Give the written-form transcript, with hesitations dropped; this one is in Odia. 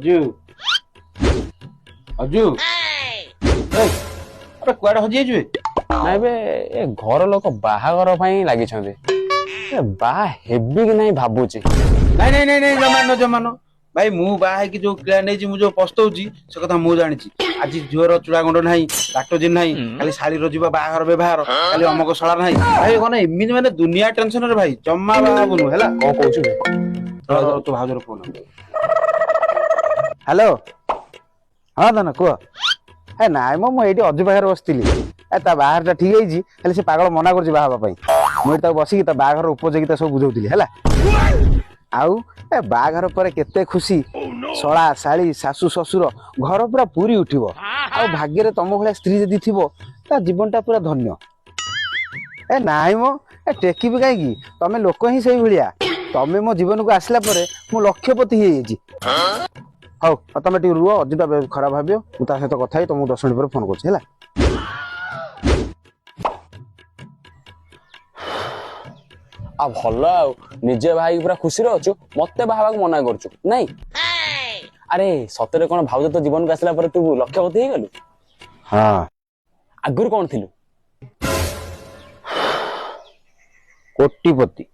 ଅଜୁ, ଅଜୁ, ଏଇ, ଆବେ କୁଆଡେ ହଜି ଯାଇଛୁ ବେ? ନା ଏବେ ଏ ଘର ଲୋକ ବାହାଘର ପାଇଁ ଲାଗିଛନ୍ତି। ଏ ବାହା ହେବି କି ନାହିଁ ଭାବୁଛି। ନାଇଁ ନାଇଁ ନାଇଁ ନାଇଁ, ଜମା ନୁହଁ, ଜମା ନୁହଁ ଭାଇ। ମୁଁ ବାହା ହେଇକି ଯୋଉ କିଳା ନେଇଛି, ମୁଁ ଯୋଉ ପସ୍ତଉଛି, ସେ କଥା ମୁଁ ଜାଣିଛି। ଆଜି ଝିଅର ଚୂଡା ଗୁଣ୍ଡ ନାହିଁ, ଲାକ୍ଟୋଜିନ୍ ନାହିଁ, ଖାଲି ଶାଳୀର ଯିବ ବାହାଘର ବ୍ୟବହାର, କାଲି ଅମକ ଶଳା ନାହିଁ। ଭାଇ କଣ ଏମିତି ମାନେ ଦୁନିଆ ଟେନସନରେ ଭାଇ, ଜମା ବାହା ହବୁନୁ ହେଲା। କଣ କହୁଛୁ ବେ? ରହ, ରହ, ତୋ ଭାଉଜର ଫୋନ। ହ୍ୟାଲୋ, ହଁ ଧନ କୁହ। ଏ ନାଇଁ ମ, ମୁଁ ଏଇଠି ଅଜୁ ପାଖରେ ବସିଥିଲି। ଏ ତା ବାହାଘରଟା ଠିକ ହେଇଛି, ହେଲେ ସେ ପାଗଳ ମନା କରୁଛି ବାହା ହେବା ପାଇଁ। ମୁଁ ଏଠି ତାକୁ ବସିକି ତା ବାହାଘର ଉପଯୋଗିତା ସବୁ ବୁଝଉଥିଲି ହେଲା। ଆଉ ଏ ବାହାଘର ପରେ କେତେ ଖୁସି, ଶଳା ଶାଳୀ ଶାଶୁ ଶ୍ୱଶୁର ଘର ପୁରା ପୁରି ଉଠିବ। ଆଉ ଭାଗ୍ୟରେ ତମ ଭଳିଆ ସ୍ତ୍ରୀ ଯଦି ଥିବ, ତା ଜୀବନଟା ପୁରା ଧନ୍ୟ। ଏ ନାଇଁ ମ, ଏ ଟେକିବି କାହିଁକି, ତମେ ଲୋକ ହିଁ ସେଇଭଳିଆ। ତମେ ମୋ ଜୀବନକୁ ଆସିଲା ପରେ ମୁଁ ଲକ୍ଷପତି ହେଇଯାଇଛି। ହଉ, ଆଉ ତମେ ଟିକେ ରୁହ, ଅଜୁଟା ଖରାପ ଭାବିବ। ମୁଁ ତା ସହିତ କଥା ହେଇ ତମକୁ 10 ମିନିଟ୍ ପରେ ଫୋନ କରୁଛି ହେଲା। ଆଉ ଭଲ, ଆଉ ନିଜେ ଭାଇ ପୁରା ଖୁସିରେ ଅଛୁ, ମତେ ବାହା ହେବାକୁ ମନା କରୁଛୁ ନାଇଁ? ଆରେ ସତରେ କଣ ଭାଉଜ ତୋ ଜୀବନକୁ ଆସିଲା ପରେ ତୁ ଲକ୍ଷପତି ହେଇଗଲୁ? ହଁ। ଆଗରୁ କଣ ଥିଲୁ? କୋଟିପତି।